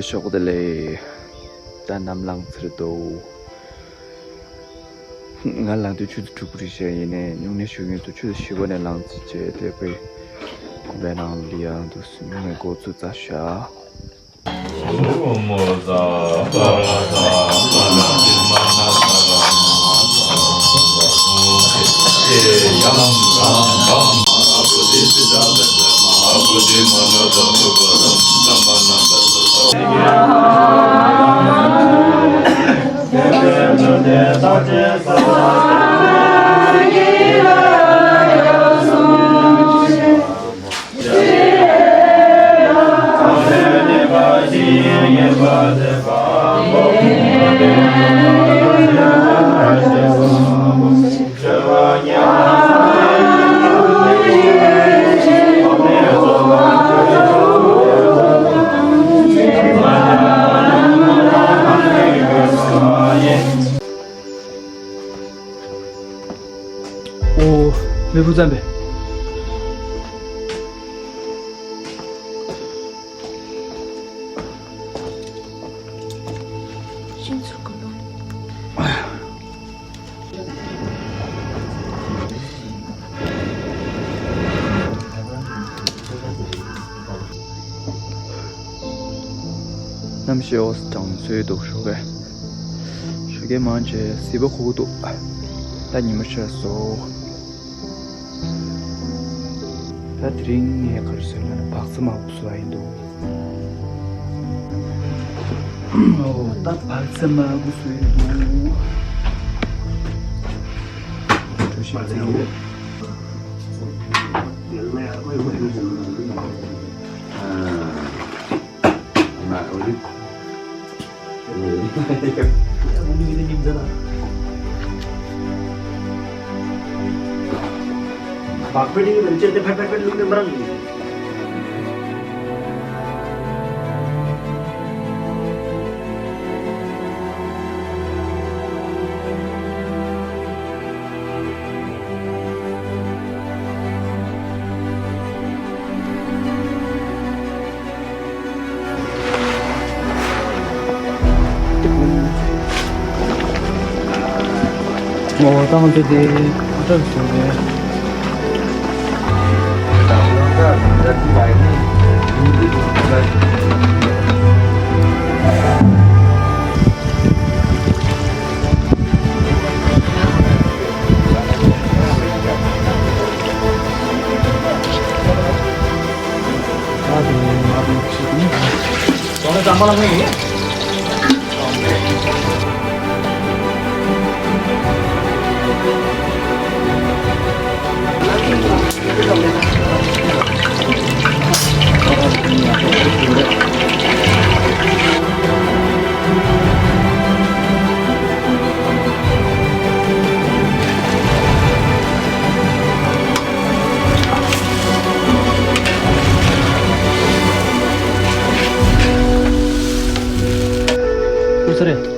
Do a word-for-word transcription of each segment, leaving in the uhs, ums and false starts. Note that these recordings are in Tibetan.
ཞོགས་དེ་ལས་ད་ནམ་ལངས་ཚར་འདུག་ང་ལངས་དུས་ཆུ་ཚོད་དྲུག་པ་རེད་ཤག་ཡིན་ནའི་སྨྱུང་གནས་ཞུ་མཁན་ཚོ་ཆུ་ཚོད་བཞི་པ་ནས་ལངས་ཚར་བྱས་དེ་པའི་དགོན་པའི་ནང་ལ་ཡང་འདུག་སྨྱུང་གནས་འགོ་ཚུགས་ཚར་ཤག་ཨོ། མེ་ཕུ་ཙམ་པས། ཤིང་ཚུར་ཀུན་སློང་། གནམ་གཤིས་ཨོ་གྲང་ཚོད་འདུག་ཞོགས་ཀས། ཞོགས་ཀས་མང་ཆེ་བྱིས་པ་ཁུག་འདུག་ད་ཉི་མ་ཤར་སོང་། ད་དེ་རིང་ངས་ག་རེ་བཟོས་ལབ་ན་བག་ཚ་མར་ཁུ་བཟོ་ཡ་ཡིན་འདུག་ཨོ་ད་བག་ཚ་མར་ཁུ་བཟོས་འདུག་གྲོ་ཞིབ་བཙལ་ཡོད། ངོ་བོ་དང་དེ་དེ་ཨ་ཏག་བཟོ་རེད། ཀུ་སུ་རེད།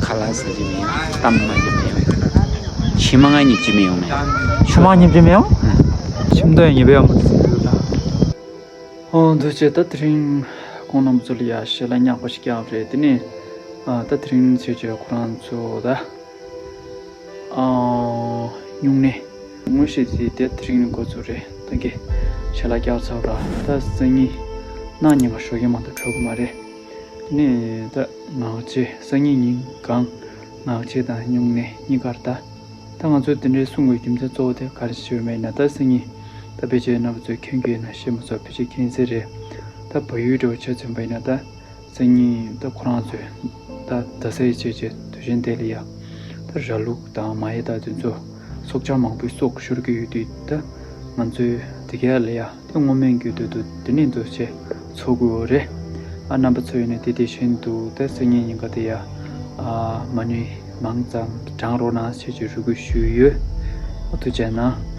ཁ་ལག་ཟ་རྒྱུ་མི་ཡོང་། གཏམ་སྨྲ་རྒྱུ་མི་ཡོང་། མཆིལ་མ་ང་སྙེག་རྒྱུ་མི་ཡོང་མེད། མཆིལ་མ་སྙེག་རྒྱུ་མི་ཡོང་། ཨ། མཆིལ་མ་ཡང་ཉེས་པ་ཡོང་མ་སྲིད་ད། ཨོ་འདུག་བྱས་ད་དེ་རིང་ཁོང་རྣམ་ཚོ་ལ་ཡ་ཞལ་ལག་ཉག་པ་ཞིག་བཀྱག་རེད། དེ་ནས་ཨ་ད་དེ་རིང་ཚེས་བཅུ་ཁོ་རང་ཚོ་ད་ཨ་སྨྱུང་གནས། ངོ་ཤེས་ཚེ་དེ་དེ་རིང་ནས་འགོ་ཚུགས་རེད། ད་གི་ཞལ་ལག་བཀྱག་ཚར་ར། ད་སང་ཉིན་གནངས་ཉིན་མ་ཞོགས་ཀས་མ་གཏོགས་གྲོལ་གི་མ་རེད། དེ་ནས་ད་ངག་བཅད་སང་ཉིན་ཉིན་གང་ངག་བཅད་དང་སྨྱུང་གནས་གཉིས་ཀར་ད། ད་ང་ཚོས་དེ་འདྲའི་གསུང་དགོས་རྒྱུ་མཚན་གཙོ་བོ་དེ་ག་རེ་ཞིག་ཡོད་མེད་ན། ད་སང་ཉིན་ད་ཕལ་ཆེར་རྣམ་པ་ཚོས་མཁྱེན་གྱི་ཡོད་ན་ཤེས་མ་ཚོར་ཕལ་ཆེར་མཁྱེན་གསལ་རེད། ད་བལ་ཡུལ་འདྲ་བོ་ཆ་མཚོན་པ་ཡིན་ན་ད། སང་ཉིན་ད་ཁོ་རང་ཚོས་ད་རྡ་སའི་ཆེད་ཆེད་དུས་ཆེན་དེ་ལ་ཡ། ད་ར་ལུག་དང་མ་ཡི་དྭགས་དེ་ཚོ་སྲོག་ཆགས་མང་པོའི་སྲོག་ཤོར་གྱི་ཡོད་དུས་ད་ང་ཚོས་དེ་ག་ལ་ཡ་ སྔོན་མའི་རྒྱུད་དུ་དུ་དེ་ནས་འདུག་བྱས་འཚོ་དགོས་རེད། ཨ་རྣམ་པ་ཚོ་ཡིན་ན་དེ་དེ་བཞིན་དུ་ད་སང་ཉིན་ཉིན་ག་དེ་ཡ་ཨ་མ་ཎི་མང་ཙམ་བགྲང་རོགས་གནང་ཞེས་ཀྱི་རེ་སྐུལ་ཞུས་ཡོད། ཨ་ཐུགས་རྗེ་གནང་།